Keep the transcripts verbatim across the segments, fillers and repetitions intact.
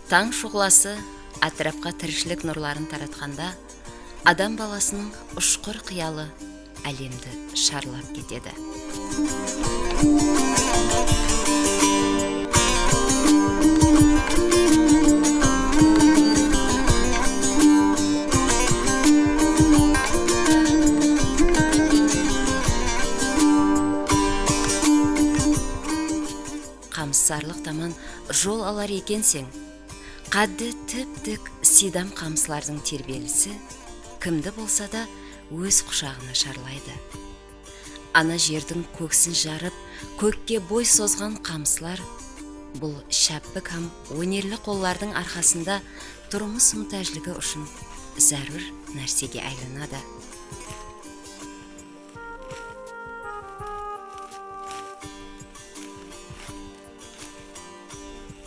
Tań shuǵlası átirapqa tirishilik nurların taratqanda, adam balasınıń ushqır qıyalı álemdi sharlap ketedi. Qamıssarlıq taman jol alar ekenseń, qáddi tip-tik siydam qamıslardıń terbelisi kimdi bolsa da óz qushaǵına sharlaydı. Ana jerdiń kóksin jarıp, kókke boy sozǵan qamıslar bul sháppik hám ónerli qollardıń arqasında turmıs mútájligi ushın zárúr nársege aylanadı.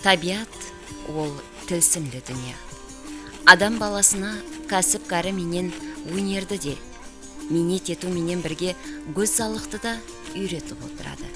Tábiyat, ol tilsimli dúnya. Adam balasına kásip-kári menen ónerdi de, miynet etiw menen birge gózzallıqtı da úyretip otıradı.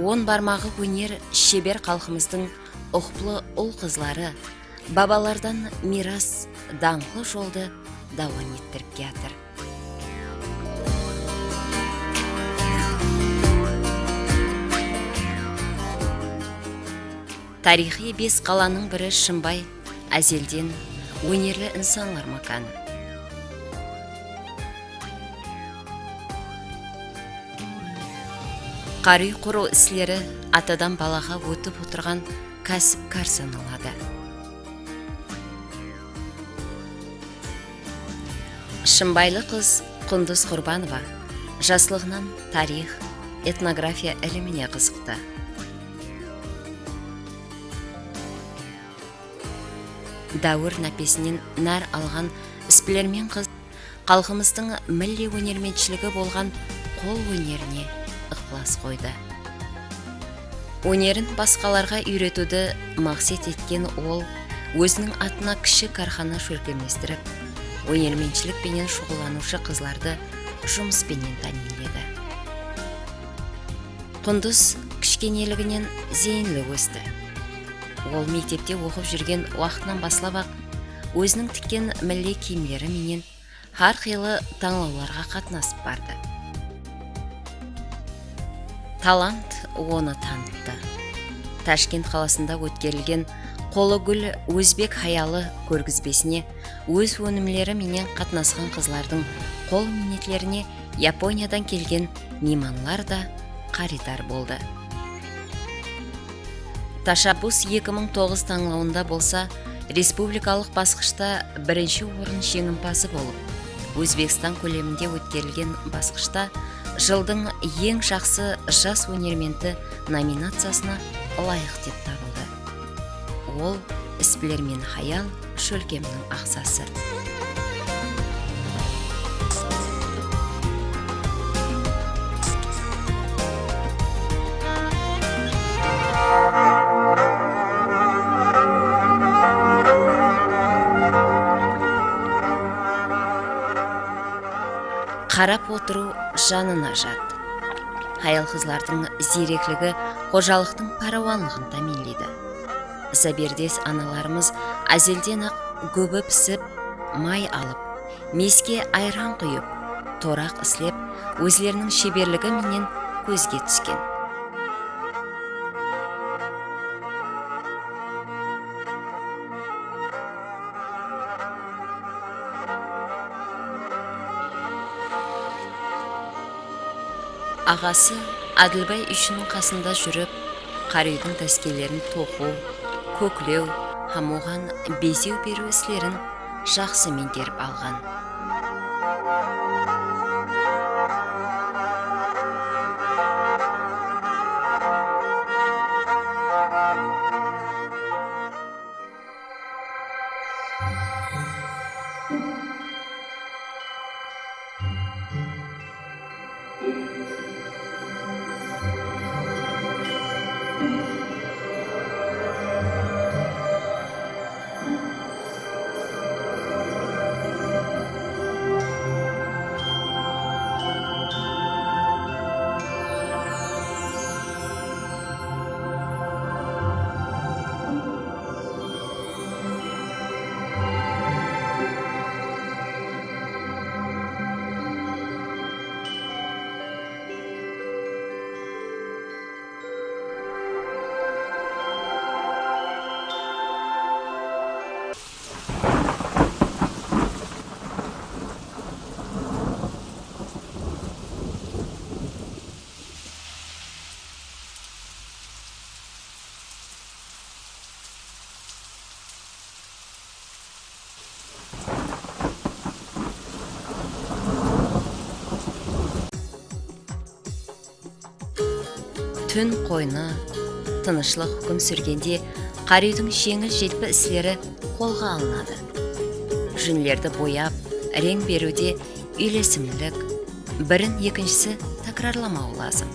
On barmaǵı óner sheber xalqımızdıń uqıplı ul-qızları babalardan miyras, dańqlı joldı dawam ettirip kiyatır. Tariyxıy bes qalanıń biri Shımbay ázelden ónerli insanlar mákanı. Qara úy qurıw isleri atadan balaǵa ótip otırǵan kásip-kár sanaladı. Shımbaylı qız Qundız Qurbanova jaslıǵınan tariyx, etnografiya ilimine qızıqtı. Dáwir nápesinen nár alǵan isbilermen qız xalqımızdıń milliy ónermentshiligi bolǵan qol ónerine ıqlas qoydı. Ónerin basqalarǵa úyretiwdi maqset etken ol óziniń atına kishi kárxana shólkemlestirip, ónermentshilik penen shuǵıllanıwshı qızlardı jumıs penen támiyinledi. Qundız kishkeneliginen zeyinli ósti. Ol mektepte oqıp júrgen waqtınan baslap-aq óziniń tikken milliy kiyimleri menen hár qıylı tańlawlarǵa qatnasıp bardı. Talant onı tanıttı. Tashkent qalasında ótkerilgen Qolı gúl ózbek hayalı kórgizbesine óz ónimleri menen qatnasqan qızlardıń qol miynetlerine Yaponiyadan kelgen miymanlar da qarıydar boldı. Tashabbus eki mıń toǵız tańlawında bolsa respublikalıq basqıshta birinshi orın jeńimpazı bolıp, Ózbekstan kóleminde ótkerilgen basqıshta jıldıń eń jaqsı jas ónermenti nominaciyasına ılayıq dep tabıldı. Ol isbilermen hayal Shólkemniń aǵzası. Qarap otırıw janına jat. Hayal-qızlardıń ziyrekligi xojalıqtıń párawanlıǵın támiyinleydi. Zaberdes analarımız ázelden-aq góbi pisip, may alıp, miyske ayran quyıp, toraq islep, ózleriniń sheberligi menen kózge túsken. Aǵası Ádilbay úyshiniń qasında júrip, qara úydiń dáskelerin toqıw, kóklew hám oǵan bezew beriw islerin jaqsı meńgerip alǵan. Tún qoynı, tınıshlıq húkim súrgende qara úydiń jeńil-jelpi isleri qolǵa alınadı. Júnlerdi boyap, reń beriwde úylesimlilik, birin ekinshisi tákirarlamawı lazım.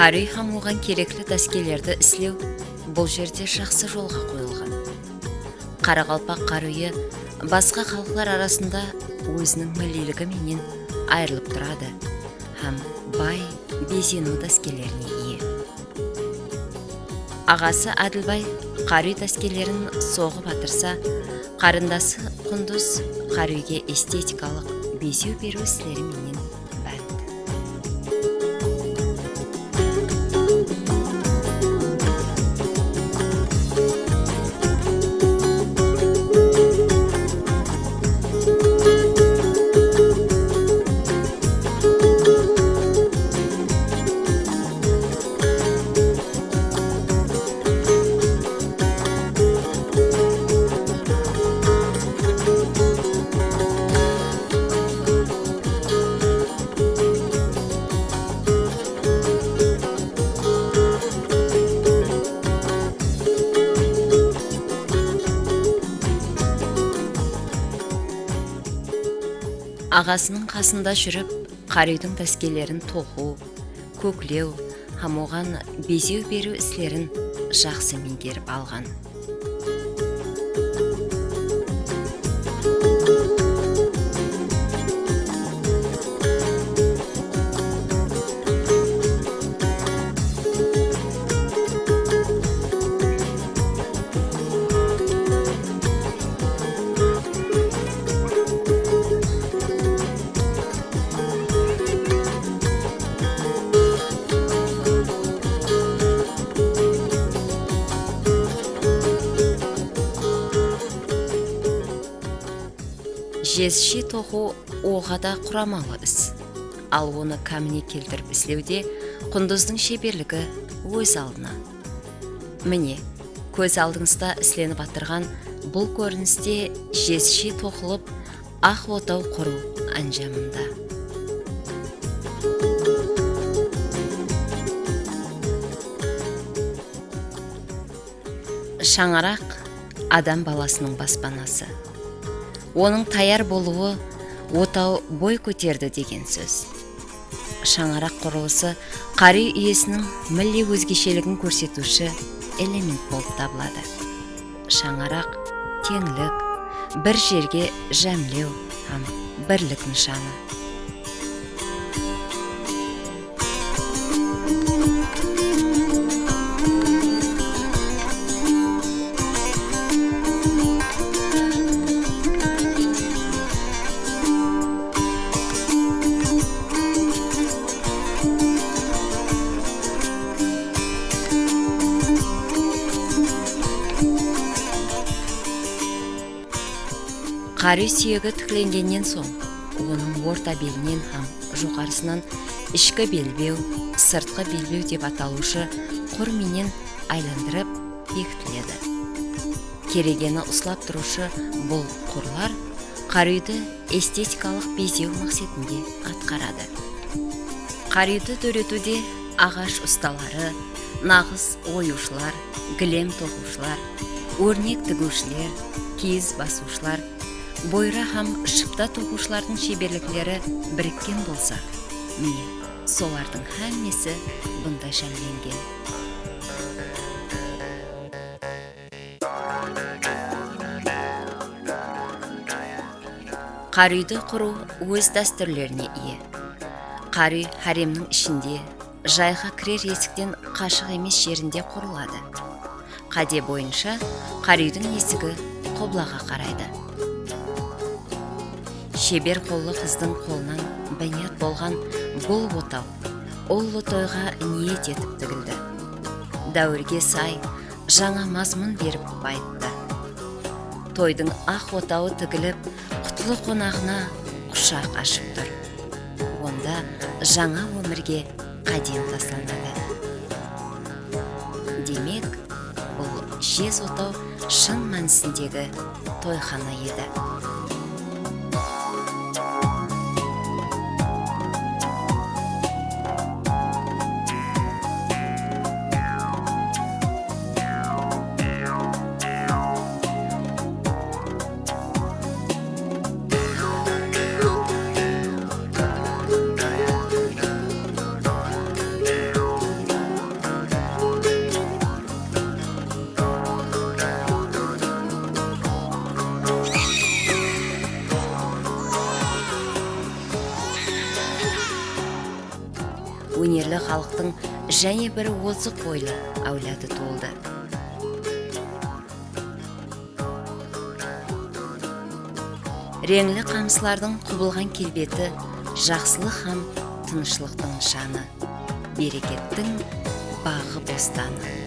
Qara úy hám oǵan kerekli dáskelerdi islew bul jerde jaqsı jolǵa qoyılǵan. Qaraqalpaq qara úyi basqa xalıqlar arasında óziniń milliyligi menen ayırılıp turadı hám bay bezeniw dáskelerine iye. Aǵası Ádilbay qara úy dáskelerin soǵıp atırsa, qarındası Qundız qara úyge estetikalıq bezew beriw isleri menen bánt. Aǵasınıń qasında júrip, qara úydiń dáskelerin toqıw, kóklew hám oǵan bezew beriw islerin jaqsı meńgerip alǵan. Jezshi toqıw oǵada quramalı is. Al onı kámine keltirip islewde Qundızdıń sheberligi óz aldına. Mine, kóz aldıńızda islenip atırǵan bul kóriniste jezshi toqılıp, aq otaw qurıw ánjamında. Shańaraq adam balasınıń baspanası. Onıń tayar bolıwı otaw boy kóterdi degen sóz. Shańaraq qurılısı qara úy iyesiniń milliy ózgesheligin kórsetiwshi element bolıp tabıladı. Shańaraq, teńlik, bir jerge jámlew hám birlik nıshanı. Qara úy súyegi tiklengennen soń, onıń orta belinen hám joqarısınan ishki belbew, sırtqı belbew dep atalıwshı qur menen aylandırıp bekitiledi. Keregeni uslap turıwshı bul qurlar qara úydi estetikalıq bezew maqsetin de atqaradı. Qara úydi dóretiwde aǵash ustaları, naǵıs oyıwshılar, gilem toqıwshılar, órnek tigiwshiler, kiyiz basıwshılar, boyra hám shıpta toqıwshılardıń sheberlikleri birikken bolsa, mine, solardıń hámmesi bunda jámlengen. Qara úydi qurıw óz dástúrlerine iye. Qara úy háremniń ishinde, jayǵa kirer esikten qashıq emes jerinde qurıladı. Qáde boyınsha qara úydiń esigi qublaǵa qaraydı. Sheber qollı qızdıń qolınan báñyat bolǵan bul otaw ullı toyǵa niyet etip tigildi. Dáwirge say, jańa mazmun berip bayıttı. Toydıń aq otawı tigilip, qutlı qonaǵına qushaq ashıp tur. Onda jańa ómirge qádem taslanadı. Demek, bul jez otaw shın mánisindegi toyxana edi. Ónerli xalıqtıń jáne bir ozıq oylı áwladı tuwıldı. Reńli qamıslardıń qubılǵan kelbeti jaqsılıq hám tınıshlıqtıń nıshanı, berekettiń baǵı-bostanı.